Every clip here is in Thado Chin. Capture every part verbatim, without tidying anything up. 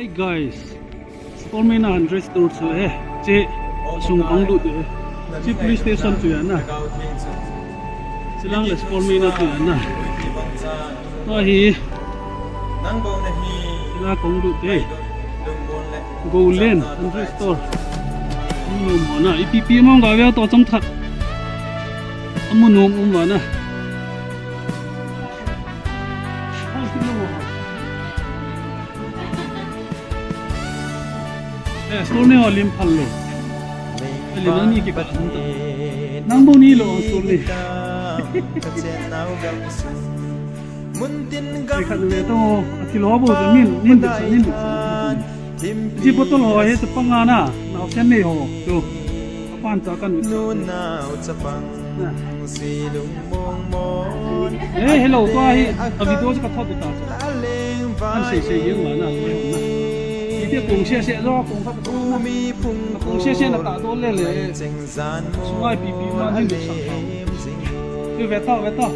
Hey guys, Superman a hundred store chu e, che sung kong lut e, che police station chu ya na, che lang le Superman a chu ya na, tua hi, che la kong lut e, Golden hundred store, amun nom ho na, ipi ipi mong ga ve to chom that, amun nom um va na. Eh, store ni ho lim phal le. Eh, lim ni ki ka. Nang bou ni lo store ni. Ai khat le to, a thil ho bou chu nin, nin bit sa, nin bit sa. Ji bottle ho hi chapang a na, naosen nei ho. Chu. Apan cha kan. Na. Eh, hello, tua hi, a video chu ka thot ta chu. An sei sei jeng ma na, tua hi na. Ite kong sia sia jo, kong khat kong na. Kong sia sia na ta do le le. Sungai pi pi ma ni sa ta. Chu ve ta, ve ta.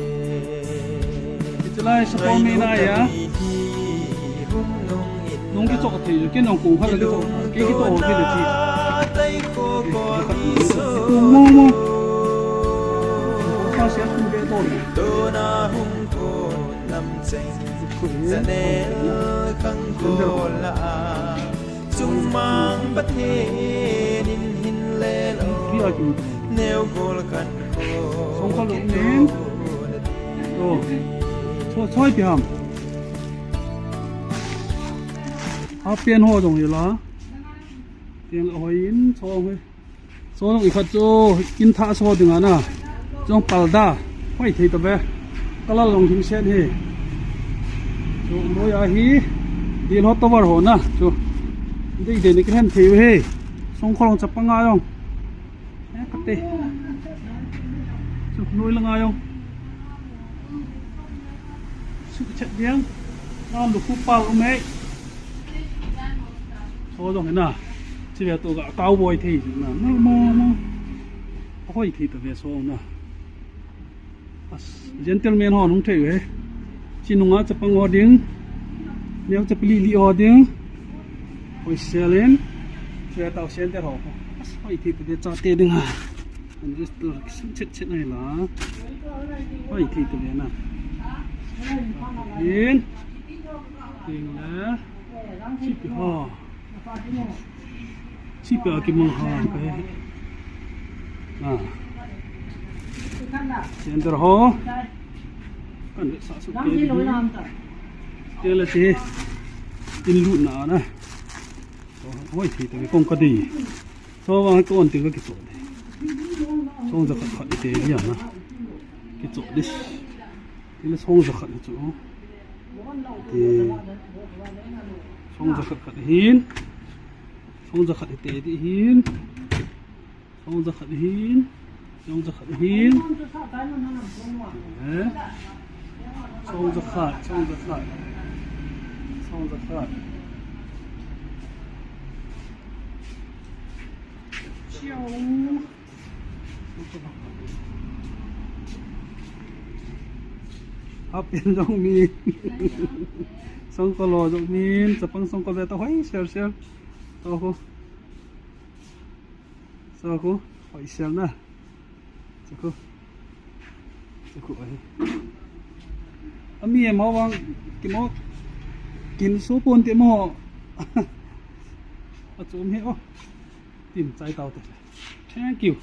Chu lai sa ko me na ya. Nung kichoh thei, kei nung kong khat kichoh, kei kichoh thei le chi. Kong mo mo. Kong sa sia kong be to. Chungmang Pathen in hin le lo. Neu gol kan ko. Song kho lo nin. To. Cho, choi pi ham. Half pant ho jong hi la. Tiang la hoi in cho hoi. Cho jong i khat cho in tha so ding ana. Jong palda. Hoi thei ta ve. Kala long hin sen hi. Cho noi a hi. Dil ho tower ho na. Cho. Dei dei ni khen thei ve. Song kho long chapang a jong. Eh, kate. Chu, noi langa jong. Chu, chet diang. Nam lu khu pal um e. So jong na. Chi ve to ga cowboy thei na. Mo, mo, mo. Hoi thei ta ve so na. As, gentleman ho nung thei ve. Chi nunga chapang ho ding. Neo chapali li ho ding. Hoi selin. Chi ve tao sen te ho. As, hoi thei ta ve cha te ding ha. An is to sun chet chet nai la. Hoi thei ta ve na. In. Ding la. Chi pi ho. Chi pi a ki mang ha ka he. Ah. Center ho. Kan sa su ke. Te la te. In lu na na. Hoi thei ta ve kong ka dei. Cho vang ko an ti ka kicho de. Song jakhat khat te ya na. Kicho de. Ti le song jakhat chu. Te. Song jakhat khat hin. Song jakhat te di hin. Song jakhat hin. Song jakhat hin. Eh? Song jakhat, song jakhat. Song jakhat. Chiu. Half pant jong min. Songkolo jong min. Chapang songkolo ta hoi sel sel. To ho. So khu, hoi sel na. Chu khu. Chu khu ahi. Ami emo vang, kimo, kin su pon ti mo. A chum hi o. Tin chai tau te. Thank you.